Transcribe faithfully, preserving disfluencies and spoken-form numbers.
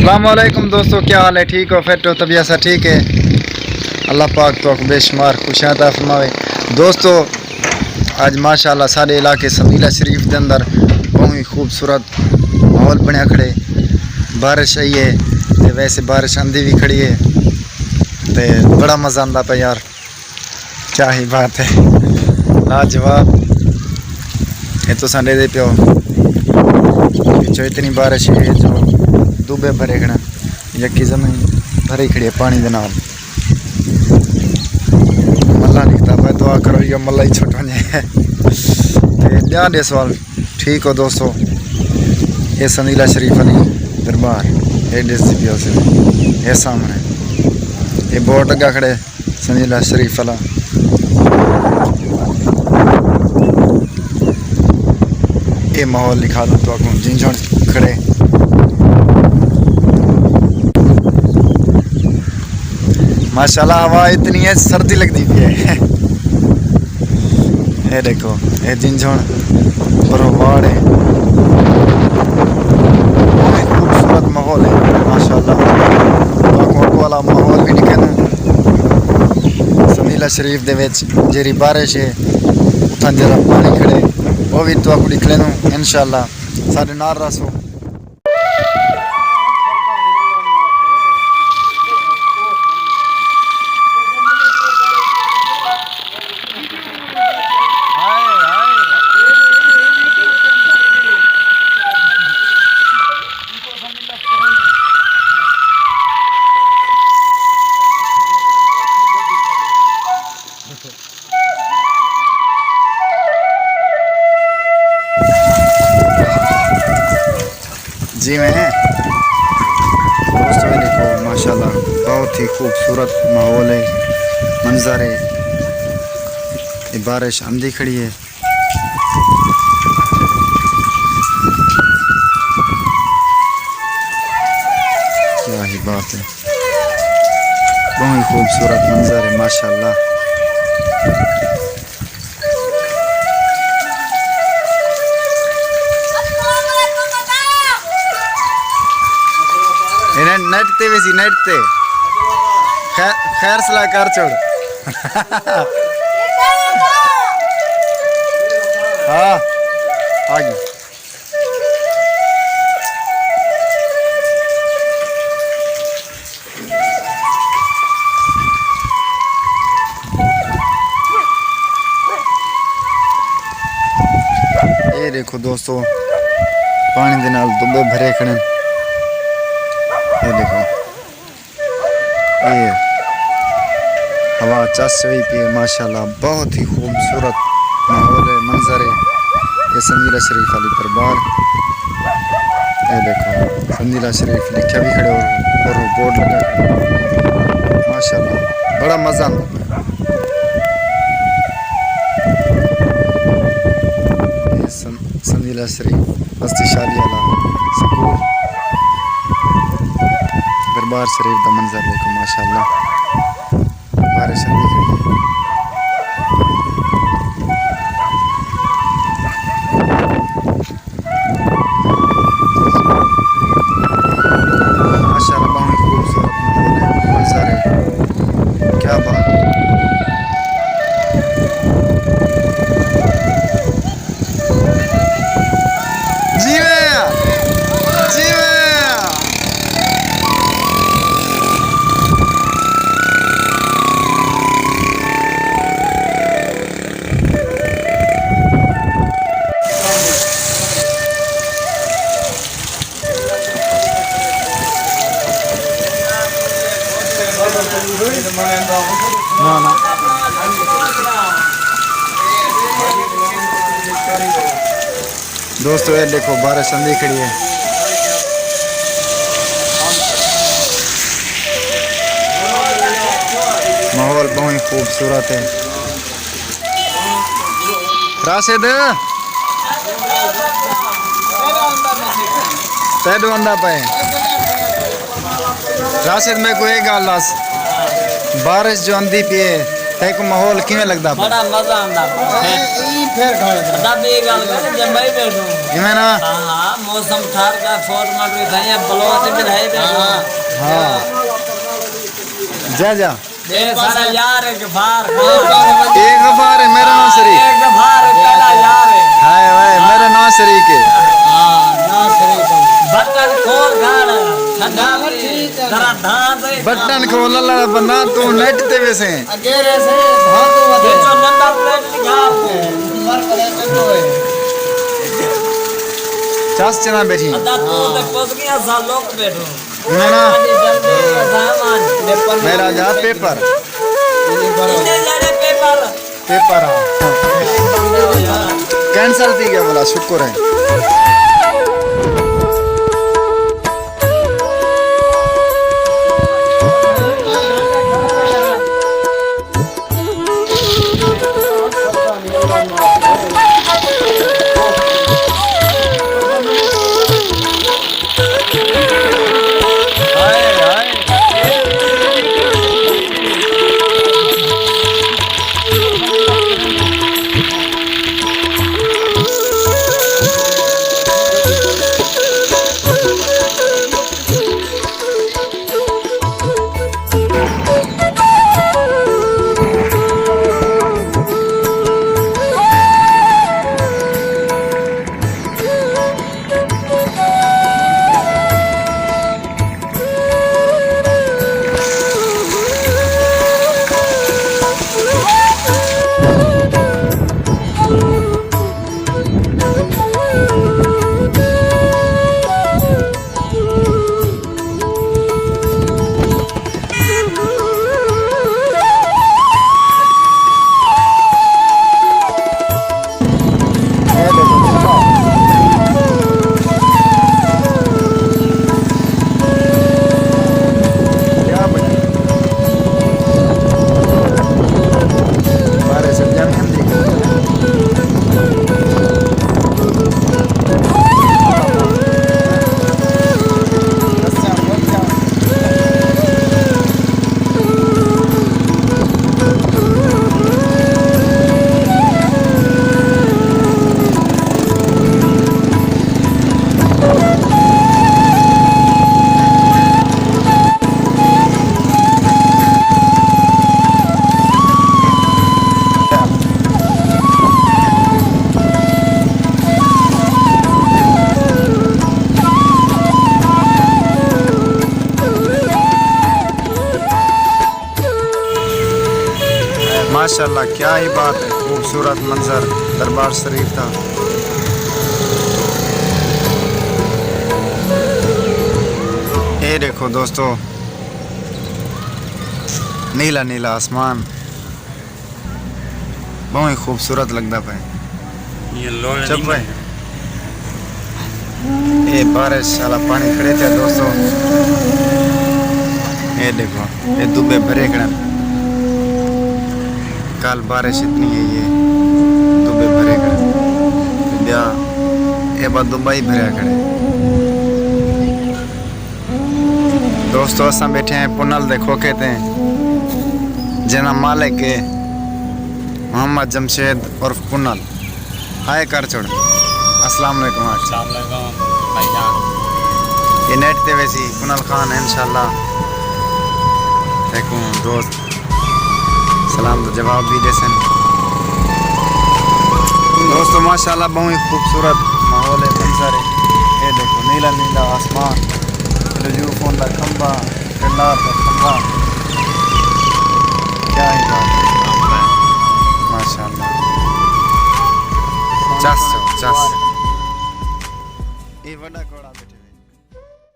السلام علیکم دوستو، کیا حال ہے؟ ٹھیک ہو؟ فٹ ہو؟ طبیعت سا ٹھیک ہے؟ اللہ پاک تو بے شمار خوشیاں عطا فرماوے۔ دوستو، اڄ ماشاءاللہ ساݙے علاقے سمیلہ شریف دے اندر ٻہوں ہی خوبصورت ماحول بݨیا کھڑے۔ بارش آئی ہے تے ویسے بارش آندی وی کھڑی ہے تے بڑا مزہ آندا پیا یار۔ کیا ہی بات ہے، لاجواب۔ اے تساں ݙیہدے پیو، پچھوں اتنی بارش ہے جو دوبے بھرے کھڑے، یکی زمین بھری کھڑی ہے پاݨی دے نال۔ ملا نکتا پئے، دعا کرو یا ملا ہی چھٹ ونڄے۔ تے ٻیا ݙے سوال، ٹھیک ہو دوستو؟ اے سمیلہ شریف والی دربار، اے ݙسدی پئی ہوسے، اے سامݨے اے بورڈ لڳا کھڑے۔ سمیلہ شریف والا۔ اے ماحول ݙکھا ݙوں تہاکوں، جھنجھݨ کھڑے۔ ماشاءاللہ ہوا اتنی ہے، سردی لڳدی پئی ہے۔ اے ݙیکھو، اے جھنجھݨ پروں واڑ ہے۔ بہت ہی خوبصورت ماحول ہے ماشاءاللہ۔ تہاکوں اڳوں والا ماحول وی ݙکھیندوں۔ سمیلہ شریف دے وچ جیڑھی بارش ہے، اتھاں جیڑھا پاݨی کھڑے، او وی تہاکوں ݙکھیندوں انشاءاللہ۔ ساݙے نال رہسو۔ جی میں دوستو، اے ݙیکھو ماشاءاللہ بہت ہی خوبصورت ماحول ہے، منظر ہے۔ اے بارش آندی کھڑی ہے۔ کیا ہی بات ہے، بہت ہی خوبصورت منظر ہے ماشاءاللہ۔ انہیں نیٹ تے ویسی، نیٹ تے۔ خیر، خیر صلاح کر چھوڑ۔ ہاں، آ گئی۔ اے ݙیکھو دوستو، پاݨی دے نال دٻے بھرے کھڑے۔ اے ݙیکھو، اے ہوا چس وی پئی ہے ماشاءاللہ، بہت ہی خوبصورت ماحول ہے، منظر ہے۔ اے سمیلہ شریف والی دربار۔ اے ݙیکھو، سمیلہ شریف لکھیا وی کھڑے اور، اور بورڈ لڳا کھڑے۔ ماشاءاللہ، بڑا مزہ آندا پیا۔ اے سم-، سمیلہ شریف، بستی شالی والا سکول، دربار شریف دا منظر ݙیکھو ماشاءاللہ۔ بارش آندی کھڑی ہے۔ ماشاءاللہ، بہت خوبصورت ماحول ہے، منظر ہے۔ کیا بات ہے۔ جیویں، جیویں۔ نہ، نہ۔ دوستو، اے ݙیکھو، بارش آندی کھڑی ہے۔ ماحول بہت ہی خوبصورت ہے۔ راشد، تیݙو آندا پئے۔ راشد، میکوں اے ڳالھ ݙس، بارش جو آندی پئی ہے، تیکوں ماحول کیویں لڳدا پئے؟ بڑا مزہ آندا پیا۔ ایں پھر کھاوے۔ ادا ٻئی ڳالھ کر، جے میں ٻیٹھوں۔ کیویں نا؟ ہاں، ہاں، موسم ٹھار ڳیا، فوٹ مٹ وی کھائی ہے، بلوچ ٻلھائی ٻیٹھوں۔ ہاں۔ جا، جا۔ اے سارا یار ہے غفار۔ اے غفار ہے، میرا ناں شریف۔ اے غفار ہے، تیݙا یار ہے۔ ہائے وائے، میرا ناں شریف ہے۔ ہاں، ناں شریف ہے۔ بٹن کھول گھر، ٹھڈا ٹھیک ہے۔ ذرا دھاں دے۔ بٹن کھول، اللہ دا بندہ، توں نیٹ تے ویسیں۔ اگے رہسے، بھاگ ودے۔ وچوں نمبر پلیٹ نکال۔ نمبر پلیٹ ݙیکھو اے۔ چس چنا ٻیٹھی۔ ادا توں تے پس ڳیا، سا لوک ٻیٹھوں۔ نہ، نہ۔ ساݙی جلدی اے سامان۔ میرا جا پیپر۔ کتنے جانے پیپر؟ پیپر ہا۔ کینسل تھی ڳیا بولا، شکر ہے۔ ماشاءاللہ، کیا ہی بات ہے، خوبصورت منظر دربار شریف دا۔ اے ݙیکھو دوستو، نیلا نیلا آسمان، ٻہوں ہی خوبصورت لڳدا پئے۔ یہ لوڑ چپ نہیں پئے۔ اے بارش والا پاݨی کھڑے تھیا دوستو۔ اے ݙیکھو، اے دٻے بھرے کھڑن۔ کل بارش اتنی ہے، یہ دٻے بھرے کھڑن۔ ٻیا، اے بعد دٻا ہی بھریا کھڑے۔ دوستو، اساں ٻیٹھے ہیں پنل دے کھوکھے تے، جنہاں مالک ہے محمد جمشید عرف پنل۔ ہائے کر چھوڑ۔ السلام علیکم آکھ۔ السلام علیکم بھائی جان۔ یہ نیٹ تے ویسی، کنال خان ہے، انشاءاللہ تیکوں دوست سلام دا جواب بھی ݙیسن۔ دوستو، ماشاءاللہ ٻہوں ہی خوبصورت ماحول ہے، منظر ہے۔ اے ݙیکھو، نیلا نیلا آسمان، رجوع فون دا کھمبا، کنڈار دا کھمبا۔ کیا ہی بات ہے۔